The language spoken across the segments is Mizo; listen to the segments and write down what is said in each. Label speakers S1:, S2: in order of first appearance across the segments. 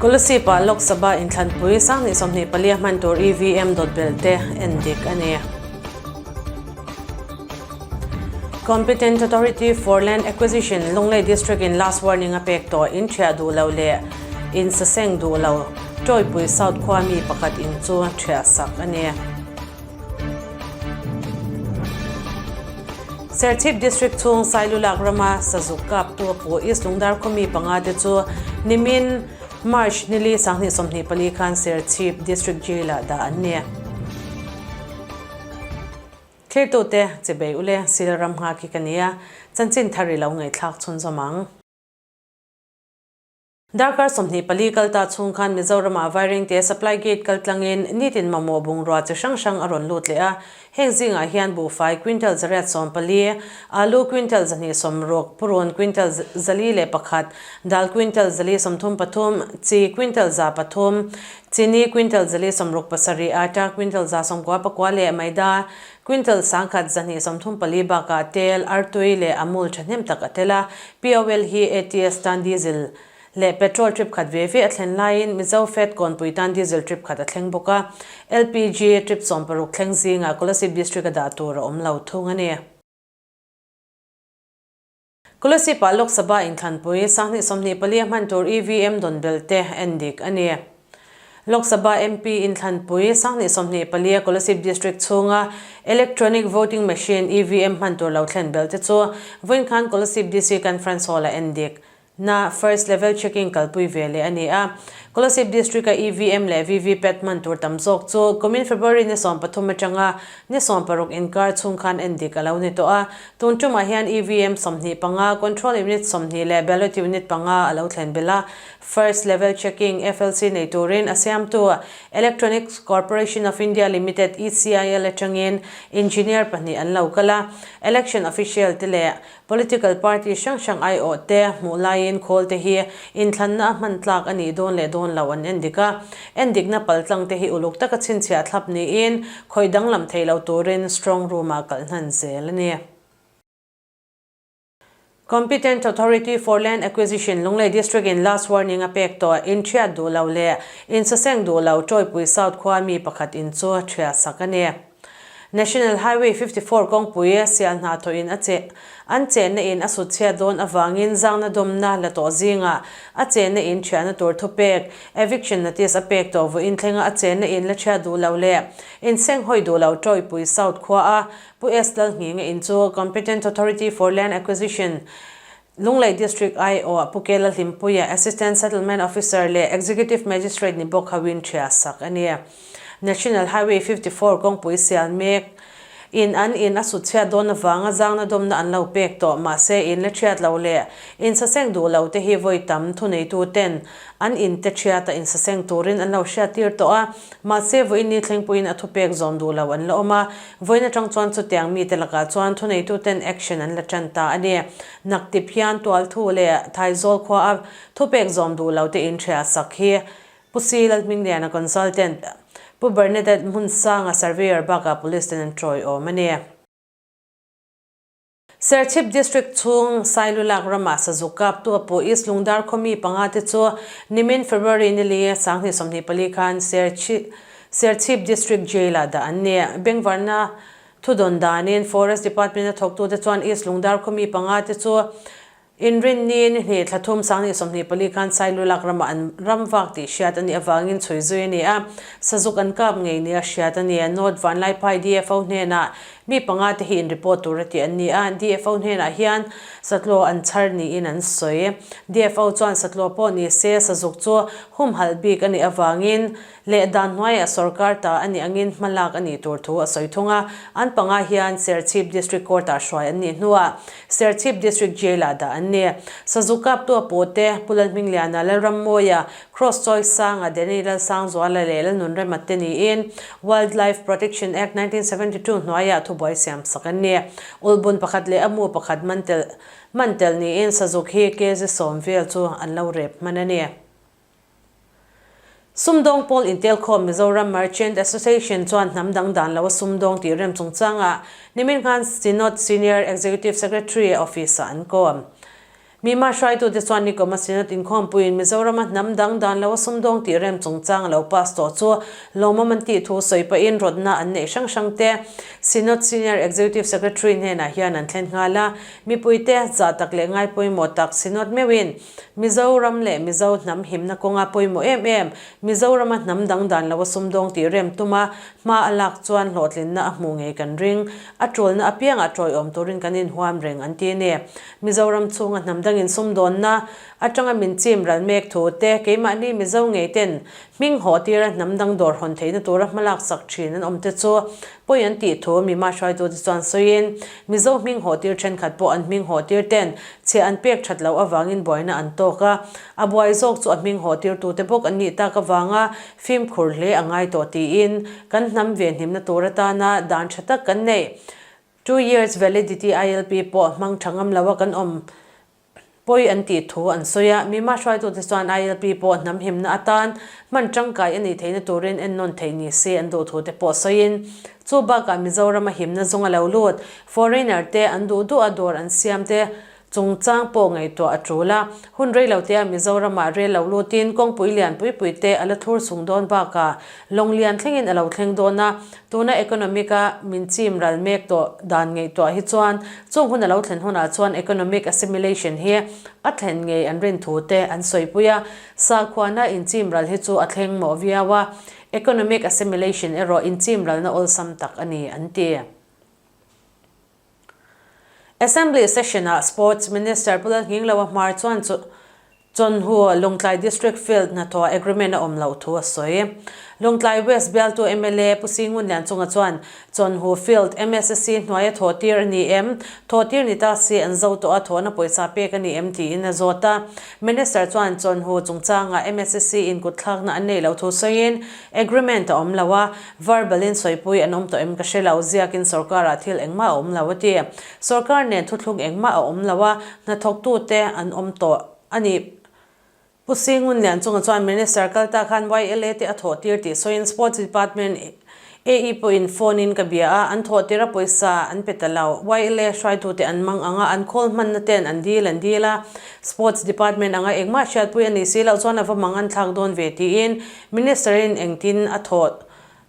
S1: Kolasib-ah Lok Sabha inthlanpui 2024 a hman tur EVM dawt belh te en dik a ni. Competent Authority for Land Acquisition, Lunglei District in last warning a pek tawh, in thiah duh lo leh in saseng duh lo Tawipui South khua mi pakhat in chu thiah sak a ni. Serchhip District chhung Sailulak rama Sazuk kaptu a pu East Lungdar khawmi panga te chu nimin March nili 2024 khan Serchhip District Jail-ah dah an ni. Thlirtute chibei ule sil ram nghak hi ka nia, chanchin thar i lo ngaihthlak chhunzawm ang. Darkar 24 kal ta chhung khan Mizoramah Vairengte Supply Gate kal tlangin nitin mamawh bungrua chi hrang hrang a rawn lut leh a. Heng zingah hian buhfai quintal 840, alu quintal 260, purun quintal 401, dal quintal 433, chi quintal 300, chini quintal 467, atta quintal 99 leh maida quintal 1134 bakah tel, artui leh amul thahnem tak a tel a. POL hi ATS tan diesel leh petrol trip khat ve ve a thlen laiin Mizo Fed kawnpui tan diesel trip khat a thleng bawk a. LPG trip 16 thleng zingah Kolasib District a dah tur a awm lo thung a ni. Kolasib-ah Lok Sabha inthlanpui 2024 a hman tur EVM dawn belh te en dik a ni. Lok Sabha MP inthlanpui 2024 a Kolasib District chhunga Electronic Voting Machine, EVM, hman tur lo thlen belh te chu vawiin khan Kolasib DC Conference Hall-a en dik na First Level Checking kalpui ve leh a ni a. Kolasib District-a EVM leh VVPAT hman tur tam zawk chu kumin February ni 13 atanga ni 16 inkar chhung khan en dik a lo ni tawh a. Tun tumah hian EVM 25, Control Unit 20 leh Ballot Unit panga a lo thlen belh a. First Level Checking, FLC, nei turin a siamtu Electronics Corporation of India Limited, ECIL, atangin engineer pahnih an lo kal a, election official te leh political party hrang hrang aiawh te hmuh laiin khawl te hi inthlanna a hman tlak a nih dawn leh dawn lo an endik a. Endikna paltlang te hi uluk taka chhinchhiah thlap niin khawih danglam thei lo turin strong room-ah kalh hnan zel a ni. Competent Authority for Land Acquisition Lunglei District in last warning a pek tawh in thiat duh lo leh in saseng duh lo Tawipui South khua mi pakhat in chu thiah sak a ni. National Highway 54 kawngpui sial hna thawh in a che an chenna in a sut chhiat dawn avangin zangna dawmna la tawh zingah a chenna in thiahna tur thupek eviction notice a pek tawh vawiin thlenga a chenna in la thiat duh lo leh in senghawi duh lo Tawipui South khua a Pu S. Lalnghinga in chu Competent Authority for Land Acquisition, Lunglei District aiawh Pu Kela Hlimpuia, Assistant Settlement Officer leh Executive Magistrate ni bawk hoin ṭhia sak a ni. National Highway 54 kawngpui sial mek in an in a sut chhiat dawn avanga zangna dawmna an lo pek tawh mahse in la ṭhiat lo leh insaseng duh lo te hi vawi tam thuneitu ten an in te ṭhiata insaseng turin an lo hriattir tawh a, mahse vawiin ni thlengpuiin a thupek zawm duh lo an la awm a. Vawiin atang chuan chutiang mite lakah chuan thuneituten action an la tan ta a ni. Naktip hian Tualthu leh Thaizawl khua a thupek zawm duh lo te inhria sak hi Pu Si Lalhmingliana consultant, Pu Bernadette Hmunsanga surveyor bakah police ten an tawiawm a ni. Serchhip District chhung Sailulak ramah sazuk kaptu a puh East Lungdar khawmi panga te chu nimin February nili 2024 khan Serchhip District Jail-ah dah an ni. Bengvarna thudawn danin Forest Department a thawktute chuan East Lungdar khawmi panga te chu Inrinni ni hnih thla thum 2024 khan Sailulak ramah an ram vak tih hriat a nih avangin chhui zui a ni a, sazuk an kap ngei nia hriat a ni. North Vanlaiphai DFO hnenah mi panga te hi in report tur a tih an ni a, DFO hnenah hian satlaw an chhar niin an sawi. DFO chuan satlaw pawh ni se sazuk chu humhalh bik a nih avangin leh dan hnuaiah sorkar ta a nih angin hma lak a nih tur thu a sawi thung a, an panga hian Serchhip District Court-ah hruai an nih hnuah Serchhip District Jail-ah dah an ni. Sazu kaptu a pute, Pu Lalhmingliana, Lalrammawia, Cross Chawisanga, Danny Lalsangzuala leh Lalnunrema te niin Wildlife Protection Act 1972 hnuaiah thubuai siam sak an ni. Ulhbun pakhat leh a mu pakhat man tel man tel niin Sazuk hi kg sawm vel chu an lo rep hman a ni. Sumdawng pawl intelkhawm Mizoram Merchant Association chuan hnam dang dan lo a sumdawng tih rem chungchangah nimin khan Synod Senior Executive Secretary office-ah an kawm. Mima hruaitute chuan Nikawma Synod inkhawmpuiin Mizorama hnam dang dan lo a sumdawng tih rem chungchang a lo pass tawh chu lawmawm an tih thu sawi pahin rawtna an neih hrang hrang te Synod Senior Executive Secretary hnenah hian an thlen nghal a. Mipuite zah tak leh ngai pawimawh tak Synod meuhin Mizoram leh Mizo hnam himna kawnga pawimawh em em Mizorama hnam dang dan lo a sumdawng tih rem tuma hma a lak chuan hlawhtlinna a hmuh ngei kan ring. A tawlna apiangah tawiawm turin kan inhuam reng an ti a ni. Mizoram chhunga hnam dangin sumdawnna atanga min chim ral mek thu te, keimahni Mizo ngei ten hming haw tira hnam dang dawr hawn theihna tura hmalak sak thin an awm te chu pawi an tih thu Mima hruaitute chuan sawiin, Mizo hming haw tir thenkhat pawh an hming haw tir ten chhiah an pek that loh avangin buaina an tawk a, a buai zawk chu a hming haw tirtute bawk an nih tak avanga fimkhur hle a ngai tawh tiin kan hnam venhimna tur atana dan tha tak kan neih. Two years validity ILP pawh hmang tha ngam lo a kan awm pawi an tih thu an sawi a, Mima hruaitute chuan ILP pawh hnam himna atan hman tangkai a nih theihna turin ennawn theih ni se an duh thu te pawh sawiin chu bakah Mizorama himna zawng a lo lut foreigner te an duh duh a dawr an siam te Chungchang pawh ngaihtuah a tul a, hun rei lo tea Mizoramah rel lo lutin kawngpui lian pui pui te a la thur chung dawn bakah lawng lian thlengin a lo thleng dawn a, tuna economic a min chim ral mek tawh dan ngaihtuah hi chuan chung hun a lo thlen hunah chuan economic assimilation hi a thlen ngei an rin thu te an sawipui a, sakhuana inchim ral hi chu a thleng mawh viau a, economic assimilation erawh inchim ralna awlsam tak a ni an ti. Assembly session-ah Sports Minister Pu Lalngingloa Hmar chuan Chawnhu Lawngtlai District Field hnathawh agreement a awm loh thu a sawi. Lawngtlai West bialtu mla Pu Singun Lianchunga chuan Chawnhu Field MSSC hnuaia thawhtir a ni em? Thawhtir ni ta si an zo tawh a, thawhna pawisa pek a ni em tiin a zawt a. Minister chuan Chawnhu chungchangah MSSC in kutthlakna an neih loh thu sawiin agreement a awm lo a, Verbal in sawipui an awm tawh em ka hre lo, ziakin sorkarah thil engmah a awm lo a ti. Sorkar nen thuthlung engmah a awm lo a, hnathawktute an awm tawh a ni. Pu Singun Lianchunga chuan Minister kal ta khan YLA te a thawh tir tih sawiin Sports Department AE pawhin phone in ka bia a, an thawh tir a pawisa an pe ta lo. YLA hruaitute an mang ang a, an khawl hmanna ten an dil an dil a, Sports Department anga engmah hriatpui a nih si loh chuan a va mang an thlak dawn ve tiin Minister in engtin a thawh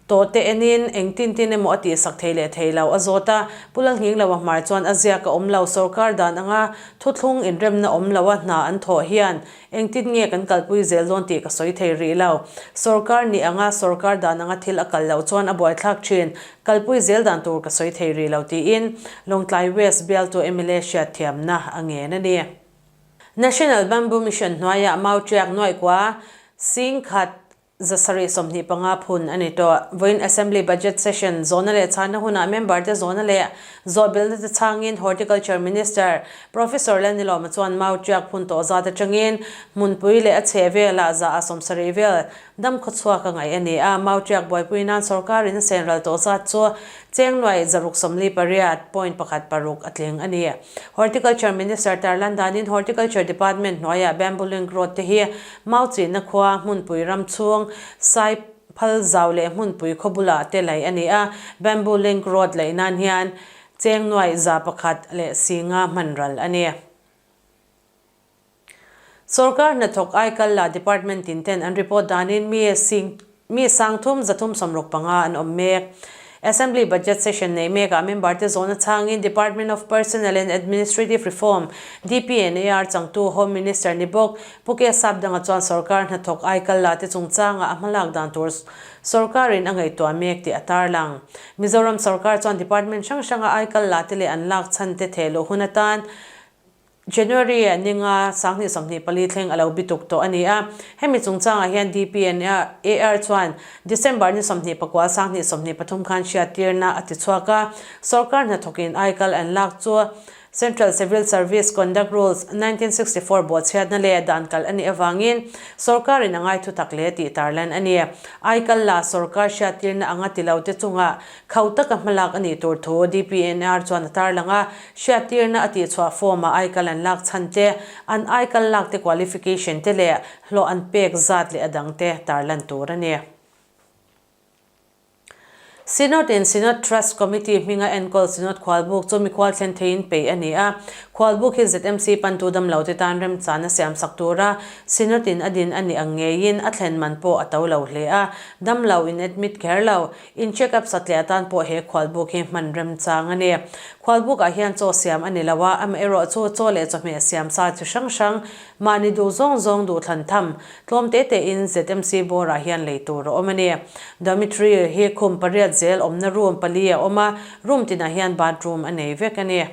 S1: tawh te enin engtin tin emaw a tihsak thei leh thei lo a zawt a, Pu Lalngingloa hmar chuan a ziak a awm lo, sorkar dan anga thuthlung inremna awm lo a hna an thawh hian engtin nge kan kalpui zel dawn tih ka sawi thei rih lo. Sorkar nih anga sorkar dan anga thil a kal loh chuan a buaithlak thin, kalpui zel dan tur ka sawi thei rih lo tiin Lawngtlai West bialtu mla hriatthiamna a ngen a ni. National Bamboo Mission hnuaiah mau tiak nuaihkua 10,000 725 phun a ni tawh. Vawiin Assembly Budget Session zawhna leh chhanna hunah member te zawhna leh zawhbelna te chhangin Horticulture Minister Professor Lalnilawma chuan mau tiak phun tawh zat atangin hmunpui leh a chheh velah za a 70 vel dam khawchhuak a ngaih a ni a. Mau tiak buaipui nan sorkarin a senral tawh zat chu cheng nuaih 648 point pakhat paruk a tling a ni. Horticulture Minister tarlan danin Horticulture Department hnuaiah Bamboo Link Road te hi mau chinna khua hmunpui ram chhung sai phal zau leh hmunpui khaw bulah te laih a ni a, Bamboo Link Road laih nan hian cheng nuaih 100 leh 50 hman ral a ni. Sorkar hnathawk aikal la department tin ten an report danin mi sing mi 3 365 an awm mek. Assembly budget session nei mekah member te zawhna chhangin Department of Personnel and Administrative Reform, DPNAR, changtu Home Minister ni bawk Pu K Sapdanga chuan sorkar hnathawk aikal la te chungchangah a hmalak dan tur sorkarin a ngaihtuah mek tih a tarlang. Mizoram sorkar chuan department hrang hranga aikal la te leh an lak chhan te thehluh hun atan January ninga 2024 thleng a lo bituk tawh a ni a. Hemi chungchangah hian DPNAR chuan December ni 29 2023 khan hriattirna a ti chhuak a. Sorkar hnathawkin aikal an lak chu Central Civil Service Conduct Rules, 1964 bawhchhiatna leh dan kalh a nih avangin sorkarin a ngaithu tak hle tih tarlan a ni. Aikal la sorkar hriattirna anga ti lo te chungah Khauh taka hmalak a nih tur thu DPNR chuan a tarlang a, hriattirna a tihchhuah form-ah aikal an lak chhan te, an aikal lak te qualification te leh hlawh an pek zat leh a dang te tarlan tur a ni. Synod in Synod Trust Committee hminga enkawl Synod khualbuk chu mikhual thlen theiin peih a ni a. Khualbuk hi ZMC pantu damlote tan remchana siamsak tura Synod in a din a nih ang ngeiin a thlen man pawh a to lo hle a. Damlo in admit kher lo, in check up satliah atan pawh he khualbuk hi hman remchang a ni. Khualbuk ah hian chaw siam a ni lo a, amaherawhchu chaw leh chawhmeh siam sa chi hrang hrang Mahni duh zawng zawng duh thlan tham, tlawm te te in ZMC bawrah hian lei tur a awm a ni. Dormitory hi khum pariat zel awmna room pali a awm a, room tinah hian bathroom a nei vek a ni.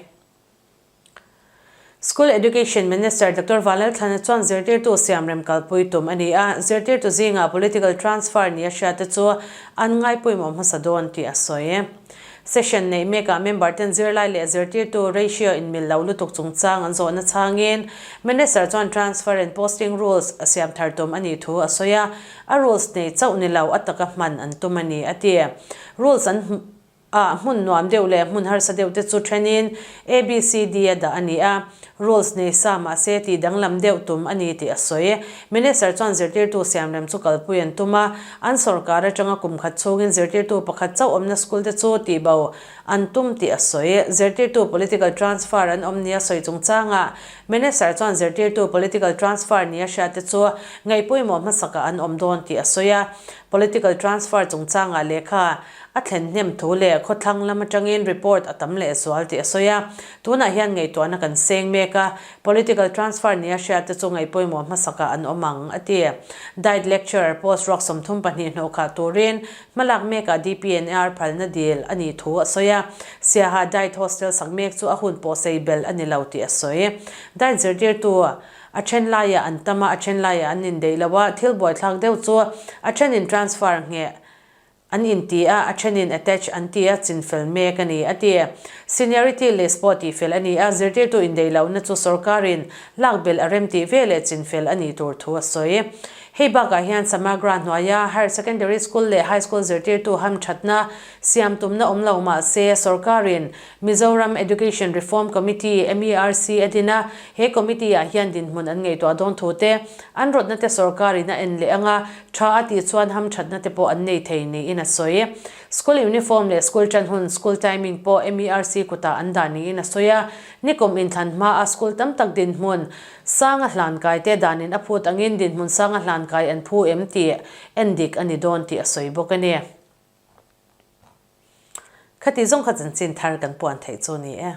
S1: School Education Minister Doctor Vanlalthlana chuan zirtirtu siamrem kalpui tum a ni a, zirtirtu zingah political transfer nia hriatte chu an ngaipawimawh hmasa dawn tih a sawi. Session neih mekah member ten zirlai leh zirtirtu ratio inmil lo lutuk chungchang an zawhna chhangin Minister chuan transfer and posting rules a siam thar tum a nih thu a sawi a, a rules nei chauh ni lo a taka hman an tum a ni a ti. Rules an ah hmun nuam deuh leh hmun harsa deuh te chu thenin ABCD a dah a ni a, Rules nei sa mahse tih danglam deuh tum a ni tih a sawi. Minister chuan zirtirtu siamrem chu kalpui an tum a, an sorkar atanga kum khat chhungin zirtirtu pakhat chauh awmna school te chu tihbo an tum tih a sawi. Zirtirtu political transfer an awm nia sawi chungchangah Minister chuan zirtirtu political transfer nia hriat te chu ngaihpawimawh hmasakah an awm dawn tih a sawi a. Political transfer chungchangah lehkha A thlen hnem thu leh khawthlang lam atangin report a tam leh zual tih a sawi a. Tunah hian ngaihtuahna kan seng mek a, political transfer nia hriat te chu ngaihpawimawh hmasakah an awm ang, a ti. Diet lecturer post ruak 32 hnawh khah turin hmalak mekah DPNR phalna dil a nih thu a sawi a. Siaha Diet hostel sak mek chu a hun pawh sei belh a ni lo tih a sawi. Diet zirtirtu a then laiah an tam a, a then laiah an indeih lo a, thil buaithlak deuh chu a thenin transfer ngheh An inti a, a thenin attach an ti a, chinfel mek a ni, a ti. Seniority list pawh tihfel a ni a, zirtirtu indeih lohna chu sorkarin lak belh a rem tih veleh chinfel a nih tur thu a sawi. Hei bakah hian Samagra hnuaia Higher Secondary School leh High School zirtirtu hamthatna siam tumna awm lo mah se, sorkarin Mizoram Education Reform Committee, MERC, a din a, he committee ah hian dinhmun an ngaihtuah dawn thu te, an rawtna te sorkarin a en leh anga tha a tih chuan hamthatna te pawh an nei thei niin a sawi. School uniform leh school tan hun, school timing, pawh MERC kutah an dah niin a sawi a, nikum inthlan hmaa school tam tak dinhmun sanga hlankai te danin a phut angin dinhmun sanga hlankai an phu em tih endik a ni dawn tih a sawi bawk a ni. Khati zawng kha chanchin thar kan puan theih chu ni e.